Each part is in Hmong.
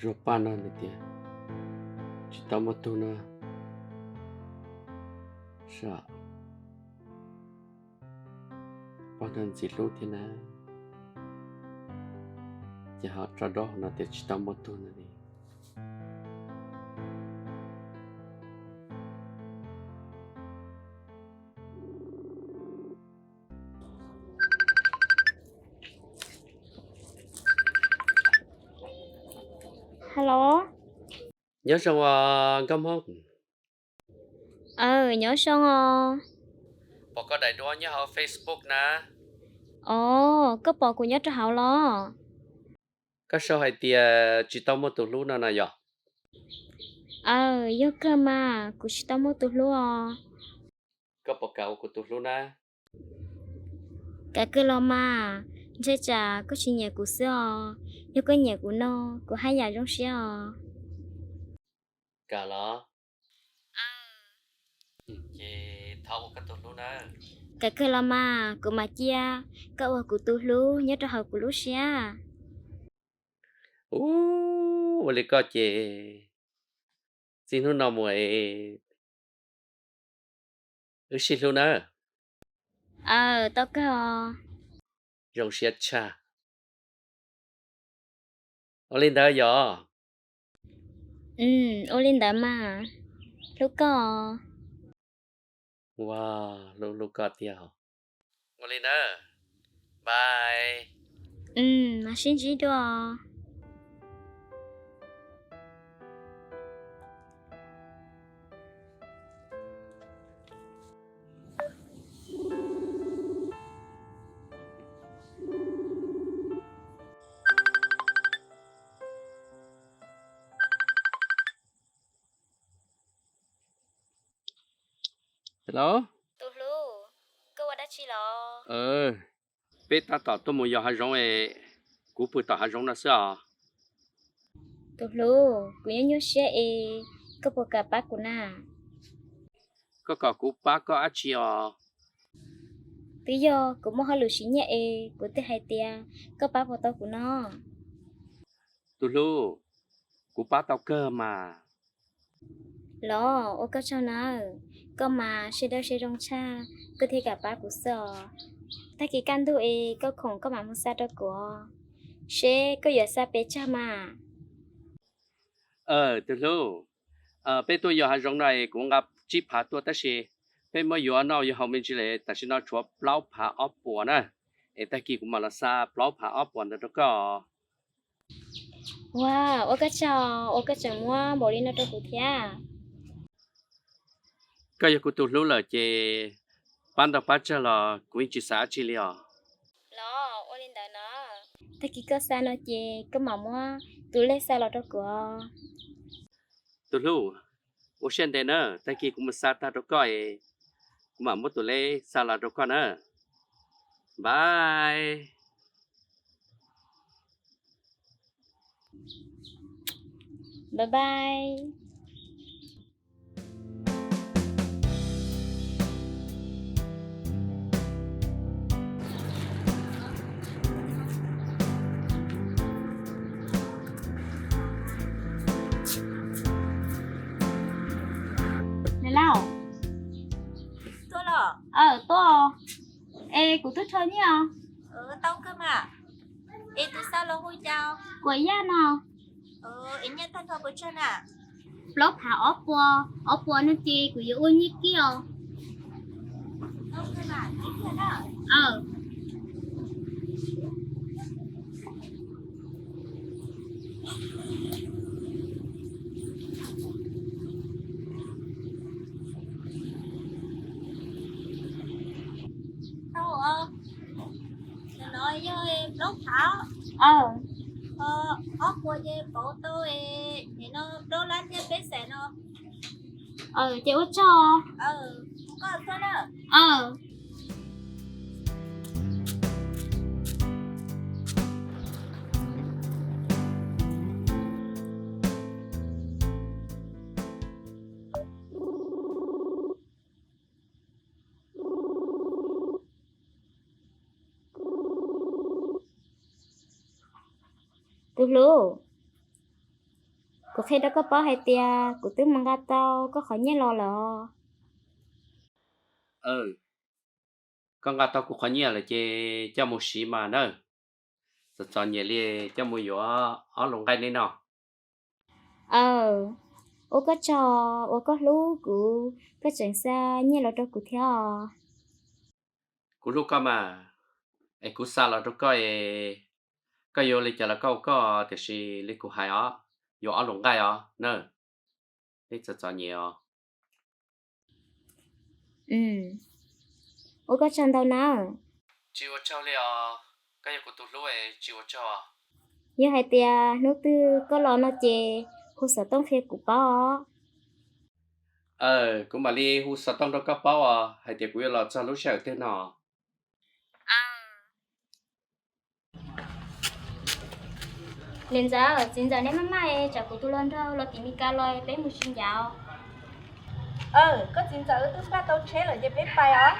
Zuag paj no nws tias tsis tau muaj tug no, sav pog no ntxim hlub thiab na, ces ho tso dob no tias tsis tau muaj tug no li. Hello. Nyob zoo os Nkauj Hmoob. Aw, nyob zoo os. Pom koj daim duab nyob hauv Facebook na. Os, koj pom kuv nyob rau hauv los? Koj sau hais tias tsis tau muaj tus hlub no no yog? Aw, yog kawg mas, kuv tsis tau muaj tus hlub os. Koj puas kam ua kuv tus hlub na? Kam kawg los mas, ntshe tsam koj tsis nyiam kuv xwb os. Yog koj nyiam kuv no, kuv haj yam zoo siab os. Kam los? Ces thov ua koj tus hlub na. Kam kawg los mas, kuv mam cia koj ua kuv tus hlub nyob rau hauv kuv lub siab. Ua li koj ces txij hnub no mus es wb sib hlub nawb. Aw, tau kawg os. Zoo siab tshaj. Ua li ntawd yog? Ua li ntawd mas, hlub koj. Ua, hlub hlub koj tiag. Ua li nawb, bye. Mas sib ntsib dua. Hello. Tus hlub, koj ua dab tsi los? Peb tab tom tuaj mus yos hav zoov es kuv pw tom hav zoov no xwb os. Tus hlub, kuv nyuaj nyuaj siab es koj puas kam pab kuv na? Koj kom kuv pab koj dab tsi os? Twb yog kuv muaj hauj lwm siv nyiaj es kuv thiaj hais tias koj pab puas tau kuv no. Tus hlub, kuv pab tau kawg mas. Los ua koj tsaug nawb, koj mas siab dawb siab zoo tshaj, koj thiaj kam pab kuv xwb os. Tag kis kaj ntug es koj khoom koj mam mus xa rau kuv, seb koj yuav xa pes tsawg mas. Tus hlub, peb tuaj yos hav zoov no es kuv nqa tsib phav tuaj tab sis peb muab yuav noj yuav haus me ntsis lawm, tam sim no tshuav plaub phav ob puas na, es tag kis kuv mam los xa plaub phav ob puas ntawd rau koj. Ua, ua koj tsaug, ua koj tseem muab npaum li no rau kuv thiab. Koj yog kuv tus hlub lawm ces pab ntau pab tsawg los kuv yeej tsis xav dab tsi li os. Los ua li ntawd no, tag kis koj xa no ces koj mam muab tus lej xa los rau kuv. Tus hlub, ua siab ntev na, tag kis kuv mus xa tag rau koj es kuv mam muab tus lej xa los rau koj na. Bye. Bye bye. Niam laus, tuaj los? Aw, tuaj. Es kuv twb rho nyiaj os. Tau kawg mas. Es tus xa los hu cas? Kuam Yaj no. Es nyiaj tag nrho puas tsawg na? Plaub phav ob puas, ob puas no ces kuv yuav ua nyiaj kib os. Tau, no yog plaub phav. Ob puas ces pauv tau no plaub lab thiab peb xees no. Ces ua tsaug. Tus hlub, Kuv qhia rau koj paub hais tias kuv twb mus nqa tau koj qhov nyiaj los lawm os. Koj nqa tau kuv qhov nyiaj lawm ces coj mus siv mas na. Txom txom nyem li coj mus yuav ob luas nqaij li no. Aw, ua koj tsaug uas koj hlub kuv, koj tseem xa nyiaj los rau kuv thiab os. Kuv hlub koj mas, es kuv xa los rau koj es koj yuav li cas los koj ua koj, tiam sis li kuv hais os, yuav ob luas nqaij os na. Peb txom txom nyem os. Ua koj tsaug ntau na. Tsis ua tsaug li os, koj yog kuv tus hlub es tsis ua tsaug. Yog hais tias hnub twg koj los no ces hu xov tooj qhia kuv paub os. Kuv mam li hu xov tooj rau koj paub os hais tias kuv yuav los txog lub sij hawm twg no. Niam ntxawm, txiv ntxawm neb maj maj es tsam kuv tus hluas nraug los tim Mes Kas los peb mus sib ncav. Koj txiv ntxawm, wb twb npaj tau tsheb lawm ces peb pais os.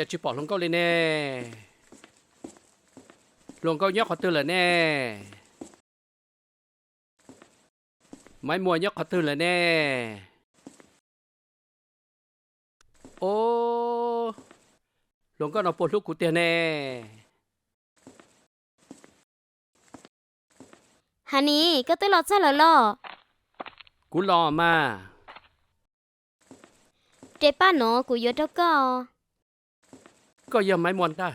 Cas tsis pom hluas nkauj li ne? Hluas nkauj nyob qhov twg lawm ne? Maiv Muas nyob qhov twg lawm ne? Ob, hluas nkauj no puas hlub kuv tiag ne? Hanis, koj twb los txog lawm los? Kuv los mas. Res paj no kuv yuav rau koj. Koj yog Maiv Muas ntag?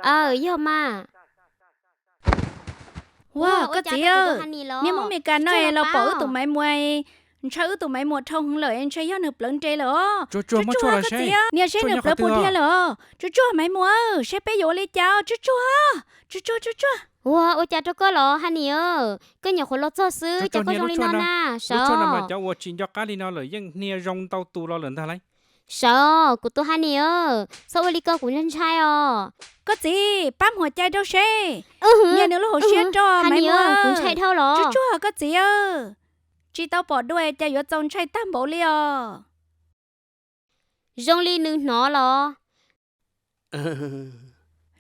Aw, yog mas. Ua, koj txiv, niag Hmoob Mes Kas no los pom wb tus Maiv Muas, ntshaw wb tus Maiv Muas dhau heev lawm, ntshe yog nws plawv nres lawm os. Tsuag tsuag, koj txiv, niag seb nws plawv puas dhia lawm os. Tsuag tsuag Maiv Muas, saib peb yuav ua li cas os. Tsuag tsuag, tsuag tsuag, tsuag tsuag. Ua, ua cas rau koj los Hanis? Koj nyuam qhuav los txog xwb cas koj zoo li no na? Sawv, cov uas tsis nco qab li no lawm yeej hnia zoo ntau tus los lawm ntag lauj. Sawv, kuv tus Hanis, txhob ua li ko kuv ntshai os. Koj txiv, pab mus cais rau seb. Niag nws lub hauv siab rau Maiv Muas, kuv ntshai dhau los. Tsuag tsuag koj txiv, tsis tau pom dua cas yuav txaus ntshai tag npaum li os. Zoo li nws hnov los?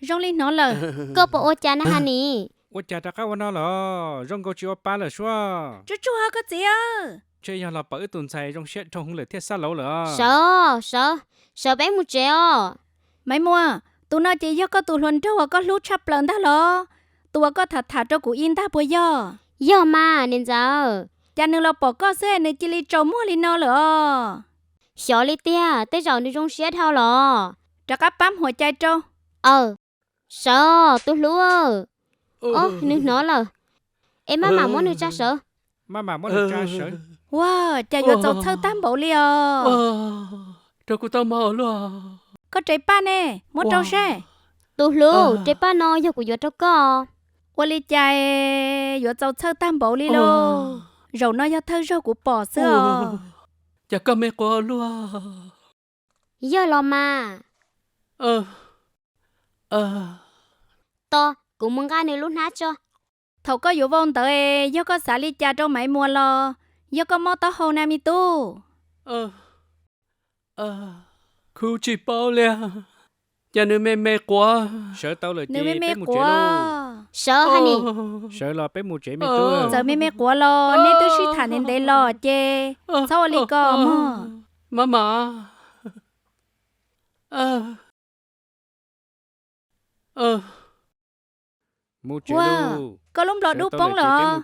Zoo li hnov lawm. Koj puas ua cas na Hanis? Ua cas rov qab ua no los? Zoo nkaus tsis ua pa lawm suab. Tsuag tsuag koj txiv, ntshe yog los pom wb tus ntxhais zoo siab dhau heev lawm thiaj xab lauv lawm. Sawv, sawv, sawv peb mus tsev os. Maiv Muas, tus no ces yog koj tus hluas nraug uas koj hlub tshaj plaws ntag los? Tus uas koj tham tham rau kuv ib ntag puas yog? Yog mas niam ntxawm. Cas nws los pom koj xwb nws cia li tsaus muag li no lawm os? Xyov li tiag, tej zaum nws zoo siab dhau los. Rov qab pab mus cais rau. Aw, sawv, tus hlub. Ob, nws hnov lawm. Es maj mam muab nws tsa sawv. Ua, cas yuav txaus txhawj tag npaum li os. Rau kuv tau mog luag. Koj res paj ne, muab rau seb. Tus hlub, res paj no yog kuv yuav rau koj. Ua li cas yuav txaus txhawj tag npaum li lauj? Zaum no yog thawj zaug kuv pom xwb os. Cas koj me quav luag. Yog los mas. Tos, kuv mus nqa nws lub hnab tso. Thaum koj yuav vau ntawd, yog koj xav li cas rau Maiv Muas los yog koj mob taub hau na me tub? Kuv tsis paub li. Cas nws me me quav. Sawv tau lawm ces peb mus tsev lauj. Sawv, Hanis. Sawv los peb mus tsev me tub. Txawm me me quav los neb twb sib tham ntev ntev los ces txhob ua li ko mog. Maj mam. Mus tsev lauj. Koj lub nplos dub poob lawm os.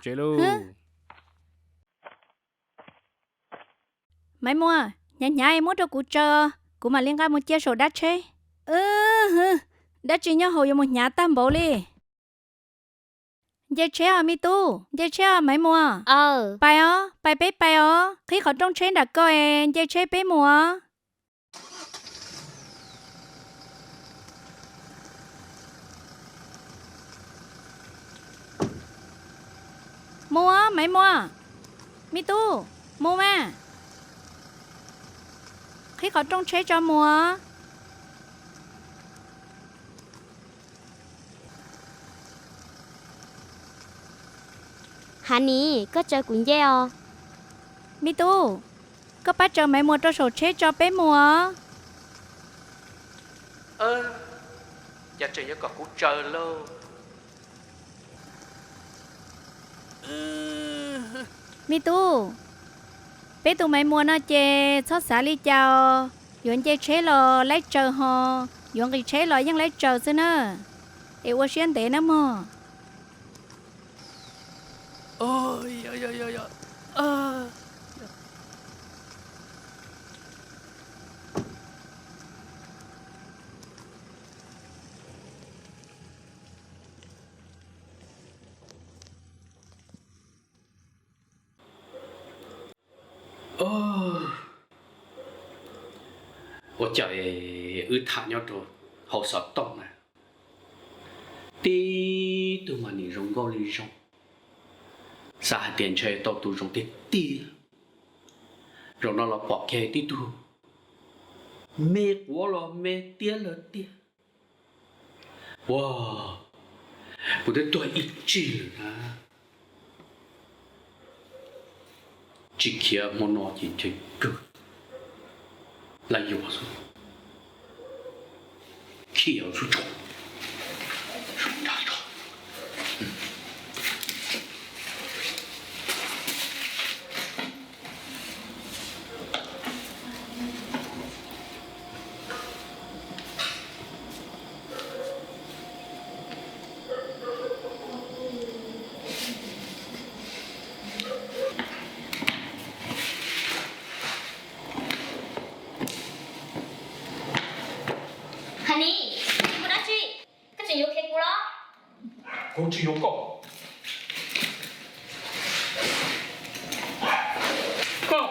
Maiv Muas, hnyav hnyav muab rau kuv tsaws, kuv mam li nqa mus cia saum dab tsheb. Dab tsi nyob hauv yuav mus hnyav tag npaum li. Nce tsheb os me tub, nce tsheb os Maiv Muas. Pais os, pais peb pais os, qhib qhov rooj tsheb nram ko es nce tsheb peb mus os. Mus os Maiv Muas, me tub, mus mas, qhib qhov rooj tsheb tso mus os. Hav Nis, koj tsaws kuv nce os. Me tub, koj pab tsaws Maiv Muas rau saum tsheb tso peb mus os. Cas tseem yuav kom kuv tsaws lauj? Me tub, peb tus Maiv Muas no ces txhob xav li cas os, yuav nce tsheb los laib tsaws ho, yuav nqis tsheb los yeej laib tsaws xwb na, es ua siab ntev na mog. Ua cas wb tham nyob rau hauv xov tooj na, tib tug mas nim zoo nkauj li zoo, xav hais tias ntshai tau tus zoo tiag tiag. Zaum no los pom kiag tib tug me quav los me tiab lawm tiag. Ua, kuv twb tuag ib tsig lawm na. Tsis khiav hmo no ces ntshe kawg lawm yuav xwb. Khiav xwb tso. Hav Nis, ua dab tsi? Koj tseem yuav khiav kuv los? Kuv tsis yuav koj. Koj,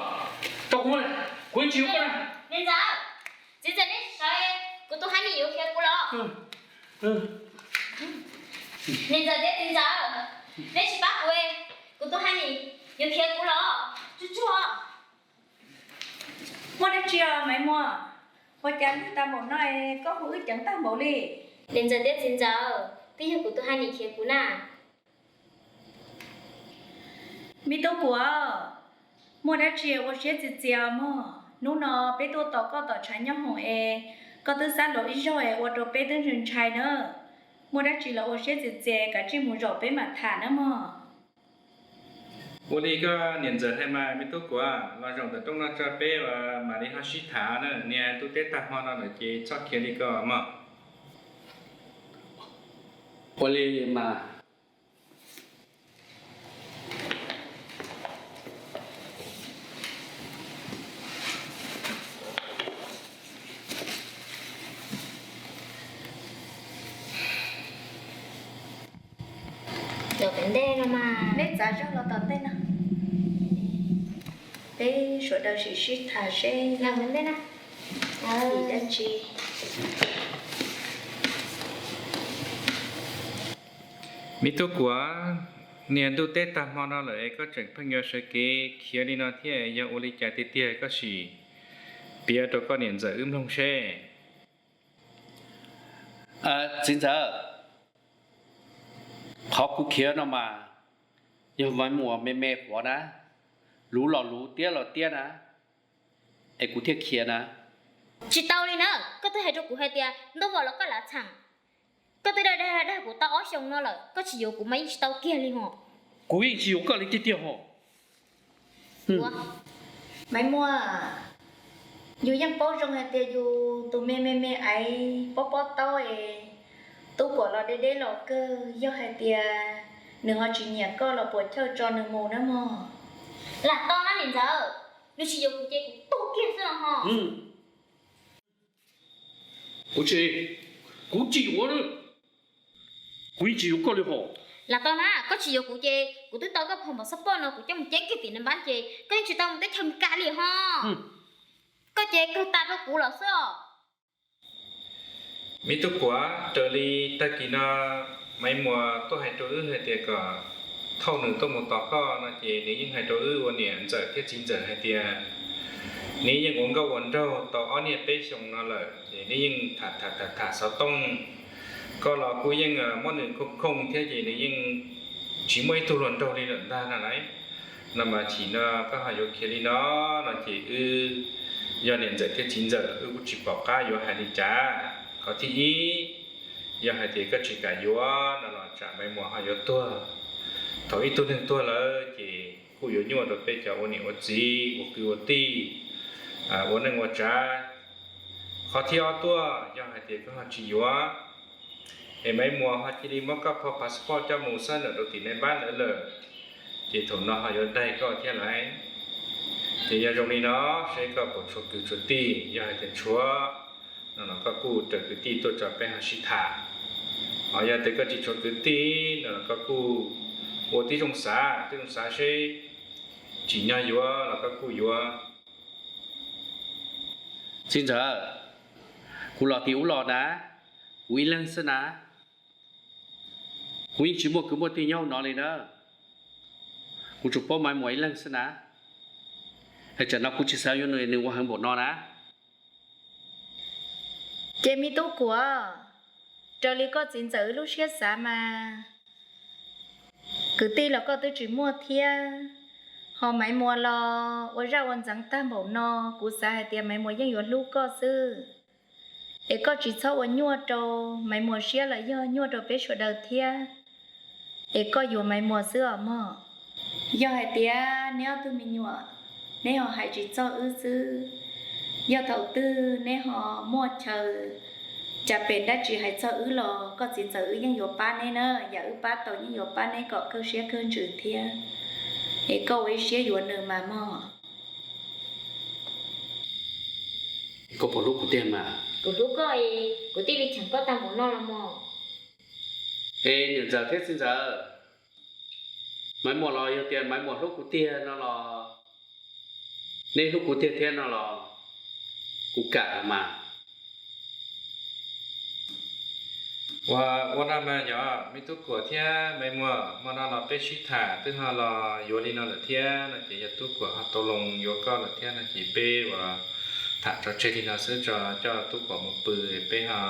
tso kuv, kuv tsis yuav koj na. Niam ntxawm, txiv ntxawm, nej sawv, kuv tus Hav Nis yuav khiav kuv los. Niam ntxawm thiab txiv ntxawm, nej tsis pab kuv, kuv tus Hav Nis yuav khiav kuv los. Tsuag tsuag. Muaj dab tsi os Maiv Muas? Ua cas lig tag npaum no es koj hu wb ceev tag npaum li? Niam ntxawm thiab txiv ntxawm, twb yog kuv tus Hav Nis khiav kuv na. Me tub Kuam, muaj dab tsi ua siab txias txias mog. Hnub no peb tuaj tos koj tom tshav nyob hoom es koj twb xab luas ib zaug es ua rau peb twb ntshai ntshai na. Muaj dab tsi los ua siab txias txias kav tsij mus zaum peb mam tham na mog. Ua li koj niam ntxawm hais mas me tub Kuam, los zaum ntawm rooj no tso peb mam li ho sib tham na. Niag ntuj teb tag hmo no lawm ces txhob khiav li ko mog. Ua li mas. Los tom ntej no mas. Neb txav zog los tom ntej no. Peb sawv daws sim sib tham seb yog vim dab tsi. Me tub Kuam, niag ntuj teb tag hmo no lawm es koj tseem pheej yuav sawv kev khiav li no thiab, yog ua li cas tiag tiag koj sim piav rau koj niam ntxawm wb mloog seb. Txiv ntxawm, qhov kuv khiav no mas yog Maiv Muas me me quav na, luv los luv tiab los tiab na, es kuv thiaj khiav na. Tsis tau li na, koj twb hais rau kuv hais tias ntuj vau los koj lav txheem. Koj twb dag dag dag kuv tau ob xyoos no lawm, koj tsis yuav kuv mas yeej tsis tau kiag li hos. Kuv yeej tsis yuav koj li tiag tiag hos. Maiv Muas, yus yeej paub zoo hais tias yus tus me me me aiv pob pob taub es tub Kuam los deb deb los kawg, yog hais tias nws ho tsis nyiam koj los puas chawj tso nws mus na mog. Lam tau na niam ntxawm, nws tsis yuav kuv ces kuv tuag kiag xwb los ho. Kuv tsis, kuv tsis yuav, kuv yeej tsis yuav koj li hos. Lam tau na, koj tsis yuav kuv ces kuv twb tau koj phau passport no kuv coj mus ceeb kiag tim naj npab ces koj yeej tsis tau mus teb chaws Meskas li ho. Koj ces kawg tas rau kuv lawm xwb os. Me tub Kuam, raws li tag kis no Maiv Muas tuaj hais rau wb hais tias kom thauj nws tuaj mus tos koj no ces nws yeej hais rau wb ua niam ntxawm thiab txiv ntxawm hais tias nws yeej ua nkauj ua nraug tau ob niaj peb xyoos no lawm ces nws yeej tham tham tham tham xov tooj. Koj los kuj yeej muab nws khooj khooj thiab ces nws yeej tsis muaj ib tug hluas nraug li lawm ntag no lauj. No mas chim no koj ho yuav khiav li no, no ces wb yog niam ntxawm thiab txiv ntxawm wb kuj tsis pom qab yuav hais li cas. Qhov thib ib, yog hais tias koj tsis kam yuav no los tsam Maiv Muas ho yuav tuag. Thaum ib tug neeg tuag lawm ces kuj yuav nyuaj rau peb cov ua niam ua txiv ua kwv ua tij, ua neej ua tsav. Qhov thib ob tuaj, yog hais tias koj ho tsis yuav es Maiv Muas ho cia li muab koj phau passport coj mus xab nam rau tim naj npab ntawd lawm, ces thaum no ho yuav daig koj thiab lauj. Ces yog zoo li no, seb koj puas tshuav kwv tshuav tij, yog hais tias tshuav no los koj kuj raws kwv tij tuaj tso peb ho sib tham. Ho yog tias koj tsis tshuav kwv tij no los koj kuj ua tib zoo xav, tib zoo xav seb tsim nyog yuav los koj kuj yuav. Txiv ntxawm, kuv los tim ub los na, kuv ib leeg xwb na. Kuv yeej tsis muaj kwv muaj tij nyob hauv no li na. Kuv tsuas paub Maiv Muas ib leeg xwb na. Es tsam no kuv tsis xav yuav nws, nws ua heev npaum no na. Ces me tub Kuam, raws li koj txiv ntxawm wb lub siab xav mas kwv tij los koj twb tsis muaj thiab, ho Maiv Muas los ua zaj ua ntxeev tag npaum no, kuv xav hais tias Maiv Muas yeej yuav hlub koj xwb. Es koj tsis txhob ua nyuaj rau Maiv Muas siab los yog nyuaj rau peb sawv daws thiab. Es koj yuav Maiv Muas xwb os mog. Yog hais tias neb ob tug me nyuam, neb ho hais tsis txog wb xwb, yog thaum twg neb ho muaj chaw cas pem dab tsi hais txog wb los koj txiv ntxawm wb yeej yuav pab neb na, yam wb pab tau yeej yuav pab neb kom kawg siab kawg ntsws thiab. Es koj ua ib siab yuav nws mas mog. Koj puas hlub kuv tiag mas? Kuv hlub koj, kuv thiaj li cheem koj tag npaum no los mog. Es niam ntxawm thiab txiv ntxawm, Maiv Muas los yog tias Maiv Muas hlub kuv tiag no los, neb hlub kuv tiag thiab no los, kuv kam los mas. Ua, ua no mas yog me tub Kuam thiab Maiv Muas, hmo no los peb sib tham twb ho los yuav li no lawm thiab no ces yog tub Kuam ho tau loo yuav koj lawm thiab no ces peb ua tham tso tseg li no xwb, tso coj tub Kuam mus pw, peb ho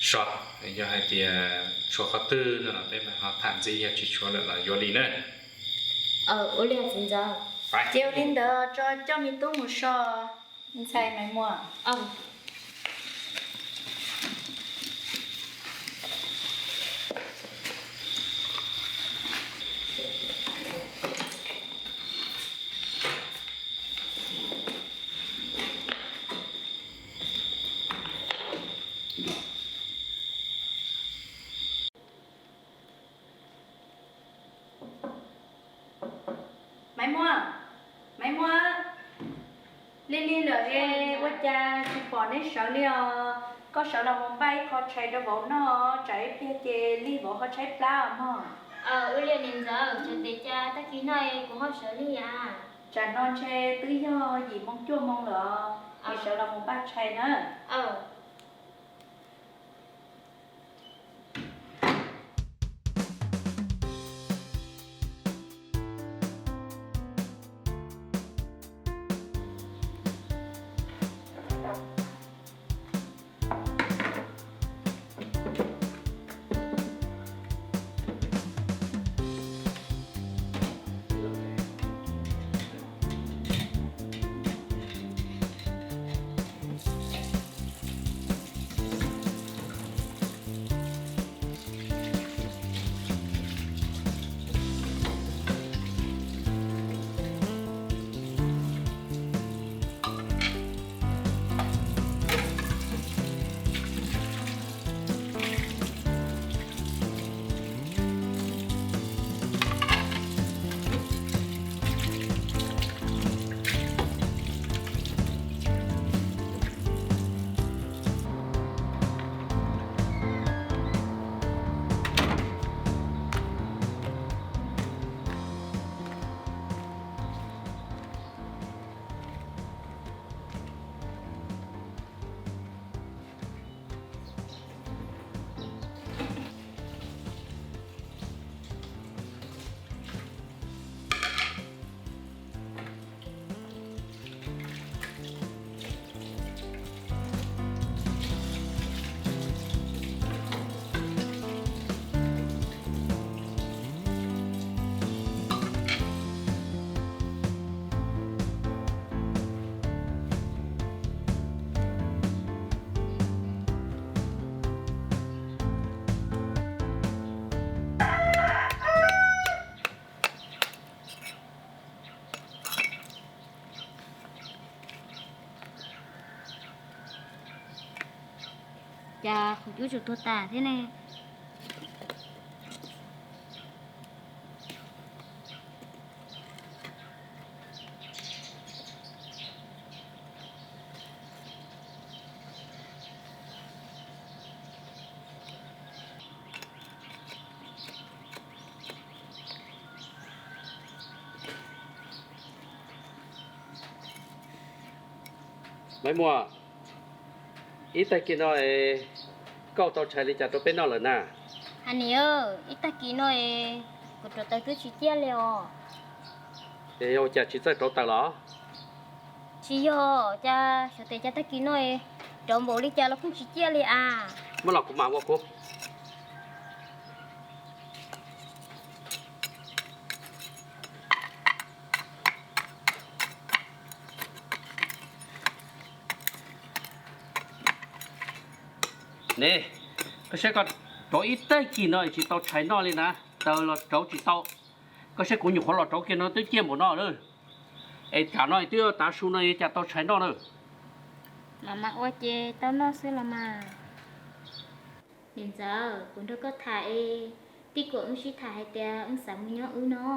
so, yog hais tias tshuav qhov twg no los peb mam ho tham ntxiv, yog tsis tshuav lawm los yuav li na. Ua li txiv ntxawm. Ces ua li ntawd tso coj me tub mus so ntxhais Maiv Muas. Maiv Muas, Maiv Muas, lig lig lawm es ua cas tsis pom neb sawv li os? Koj sawv los mus npaj ib qho tshais rau vauv noj, tsam ib pliag ces lig vauv ho tshaib plab os mog. Ua li niam ntxawm, tsam tes cas tag kis no kuv ho sawv lig as. Tsam no ntshe twb yog yim moo cuaj moo lawm os, es sawv los mus npaj tshais na. Cas kuv cub tsuas tuag tas thiab ne? Maiv Muas, ib tag kis no es koj tau tshais li cas rau peb noj lawm na? Hais niam, ib tag kis no es kuv rauv taws twb tsis ciaj li os. Es ua cas tsis txawj rauv taws los? Tsis yog, cas xyov tias cas tag kis no es rauv npaum li cas los pheej tsis ciaj li as. Muab los kuv mam ua kuv. Ne, koj saib koj rauv ib tag kis no tsis tau tshais noj li na, taws los rauv tsis tau. Koj saib kuv nyuam qhuav los rauv kiag no twb ciaj npaum no lawm. Es tsam no twb tav su no cas tau tshais noj na? Los mas ua ces tau noj xwb los mas. Niam ntxawm, kuv nrog koj tham es, tij kuam wb sib tham hais tias wb xav mus nyob wb no,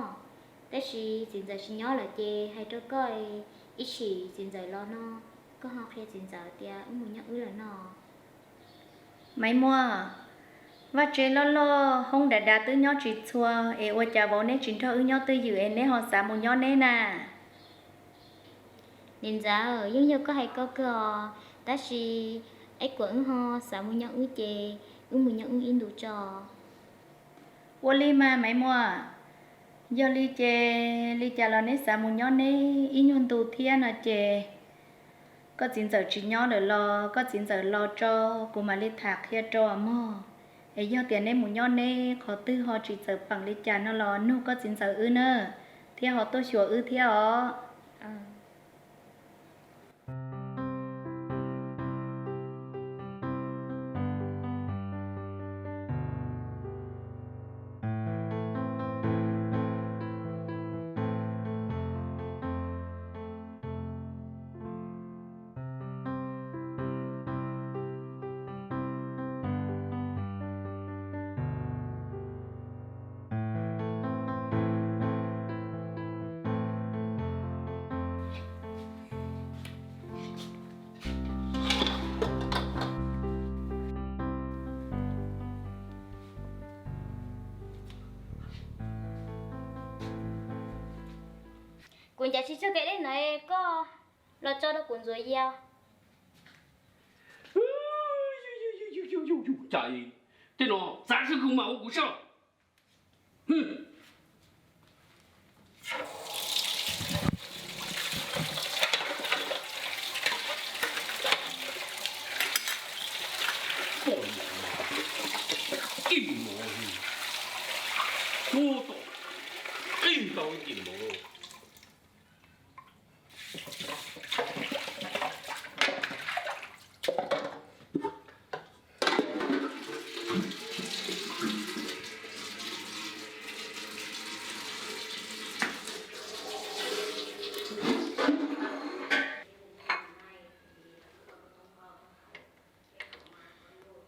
tab sis txiv ntxawm tsis nyob lawm ces hais rau koj, ib chim txiv ntxawm los no koj ho qhia txiv ntxawm tias wb mus nyob wb lawm no. Maiv Muas, vaj tse loj loj hoob dav dav twb nyob tsis txhua, es ua cas vauv neb tsis nrog wb nyob twj ywm es neb ho xav mus nyob neb na? Niam ntxawm, yeej yog koj hais koj kawg os, tab sis ib kuam wb ho xav mus nyob wb ces wb mus nyob wb ib ntus tso. Ua li mas Maiv Muas, yog li ces li cas los neb xav mus nyob neb ib nyuag ntu thiab no ces koj txiv ntxawm tsis nyob lawm los koj txiv ntxawm los tso, kuv mam li tham qhia rau mog. Es yog tias neb mus nyob neb qhov twg ho tsis txawm peem li cas no los nug koj txiv ntxawm wb na, thiab ho tuaj xyuas wb thiab os. Kuv ncav tsis txog kev deb no, koj los tso rau kuv ntxuav yau. Cas tej no txav sab kws mas ua kuv sab.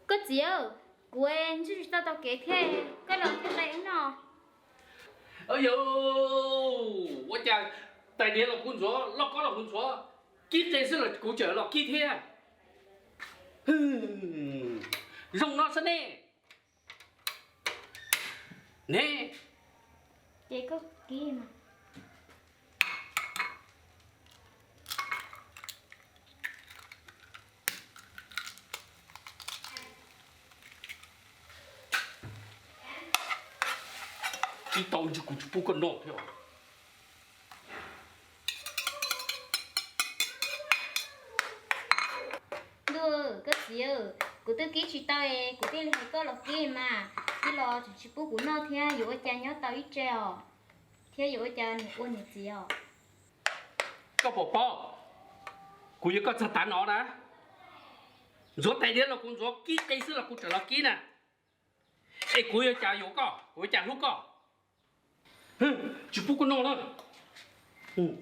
Koj txiv, kuv ntswj tsis tau tau kev thiab, koj los thiaj qe wb noj. Yog, ua cas tais diav los kuv ntxuav, lauj kaub los kuv ntxuav, kib qe xwb los kuv tseem los kib thiab. Zoo no xwb ne. Ne, ces koj kib mas. Kib tau ntshe kuv tsis pub koj noj thiab. Ntuj, koj txiv, kuv twb kib tsis tau es kuv thiaj li hais koj los kib mas, kib los tseem tsis pub kuv noj thiab, yuav ua cas nyob tau ib tse os, thiab yuav ua cas niam ua niam txiv os. Koj puas paub, kuv yog koj txog tav no na, ntxuav tais diav los kuv ntxuav, kib qe xwb los kuv tseem los kib na. Es kuv yuav cas yuav koj, kuv yuav cas hlub koj? Tsis pub koj noj na. Hm.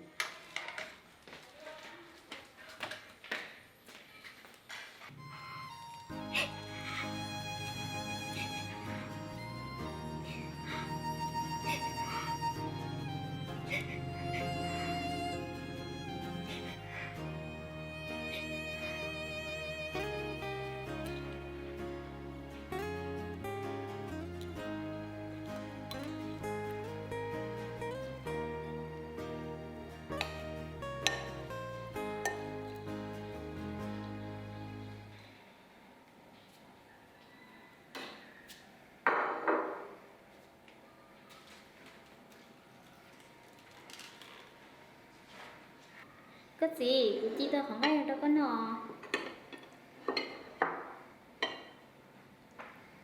Koj txiv, kuv ci tau qhov nqaij rau koj noj.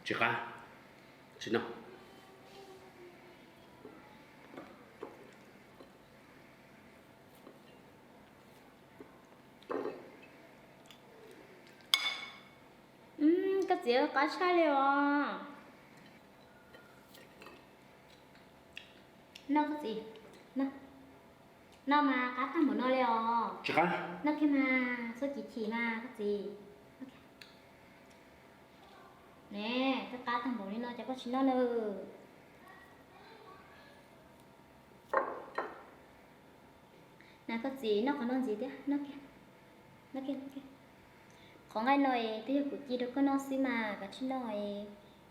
Tsis qab, tsis noj. Koj txiv, qab tshaj li os. Noj koj txiv, noj. Noj mas qab tag npaum no li os. Noj kiag mas, txhob chim chim mas koj txiv. Ne, twb qab tag npaum li no ces koj tsis noj na. Na koj txiv, noj qhov no ntxiv thiab, noj kiag, noj kiag, noj kiag. Qhov nqaij no es twb yog kuv ci rau koj noj xwb mas, koj tsis noj es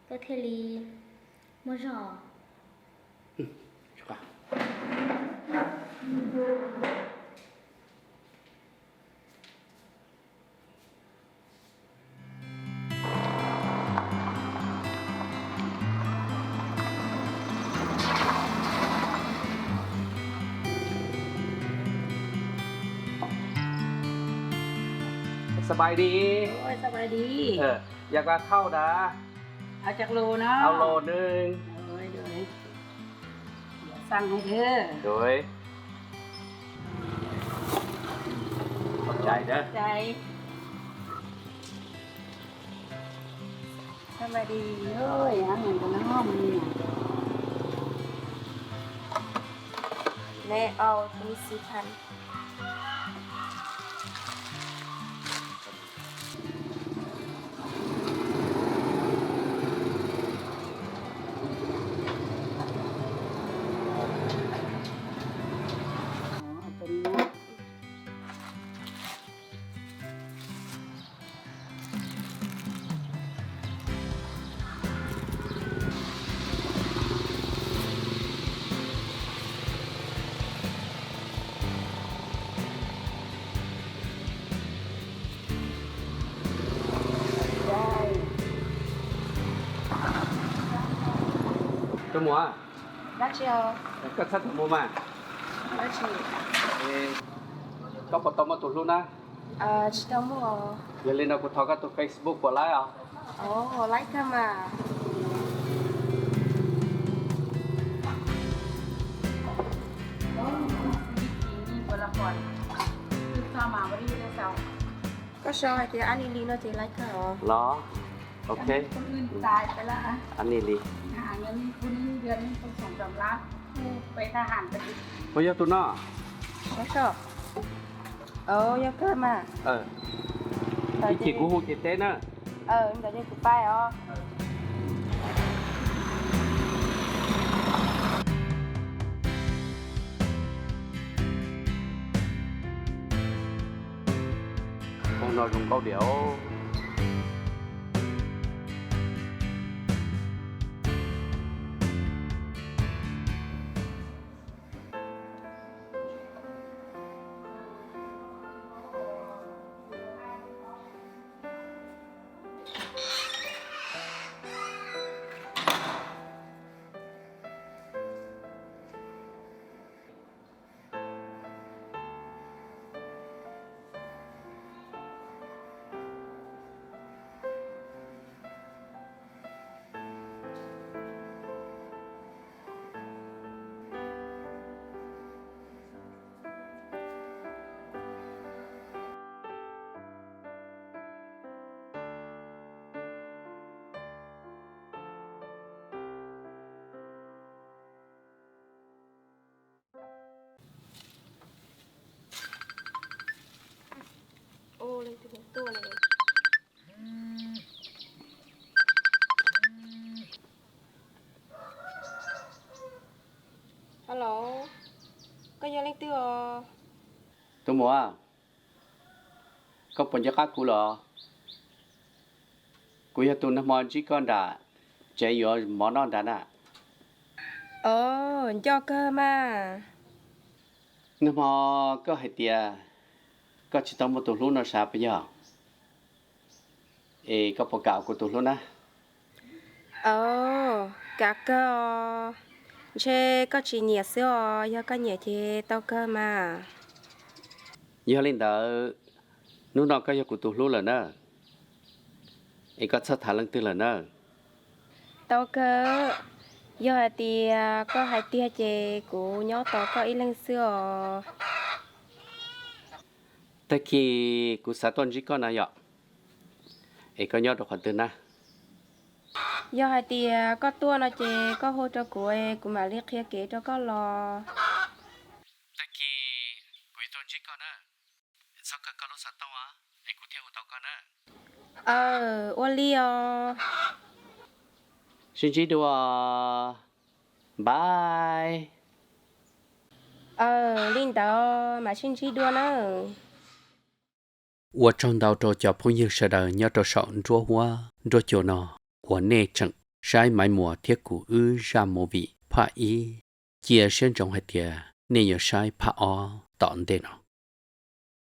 koj thiaj li muaj zog. Sawv daws, sawv daws, yog koj thauj na, au los nws. Tus muam, koj txhob tus mus mas. Koj puas tau muaj tus hlub na? Yog li no kuv thov koj tus Facebook puas laib os? Koj sau hais tias Anili no ces laib kawg os. Los, ok. Anili. Puas yog tus no? Yog kawg mas. Ib chim kuv hu ces teb na. Ntawd ces kuv pais os. Ub, no zoo nkauj diam. Hello, koj yog leej twg os? Tus muam, koj puas nco qab kuv los? Kuv yog tus nag hmo ntsib koj nram tsev yuav mov noj nrad na. Os, nco kawg mas. Nag hmo koj hais tias koj tsis tau muaj tus hlub no sav puas yog? Es koj puas kam kuv tus hlub na? Os, kam kawg os. Ntshe koj tsis nyiam xwb os, yog koj nyiam ces tau kawg mas. Yog li ntawd, hnub no koj yog kuv tus hlub lawm na, es koj txhob tham leej twg lawm na. Tau kawg, yog hais tias koj hais tiag ces kuv nyob tos koj ib leeg xwb os. Tag kis kuv xav tuaj ntsib koj na yom, es koj nyob rau qhov twg na? Yog hais tias koj tuaj no ces koj hu rau kuv, kuv mam li qhia kev rau koj los. Tag kis kuv yuav tuaj ntsib koj na, txhob kawg koj lub xov tooj, es kuv thiaj hu tau koj na. Aw, ua li os. Sib ntsib dua. Bye. Aw, li ntawd mam sib ntsib dua nawb. Ua tsaug ntau rau cov phooj ywg sawv daws nyob rau saum nruab huab nruab cua no uas nej tseem saib Maiv Muas thiab kuv wb zaj movie phaj ib. Cia siab ntsoov hais tias nej yuav saib phaj ob tom ntej no.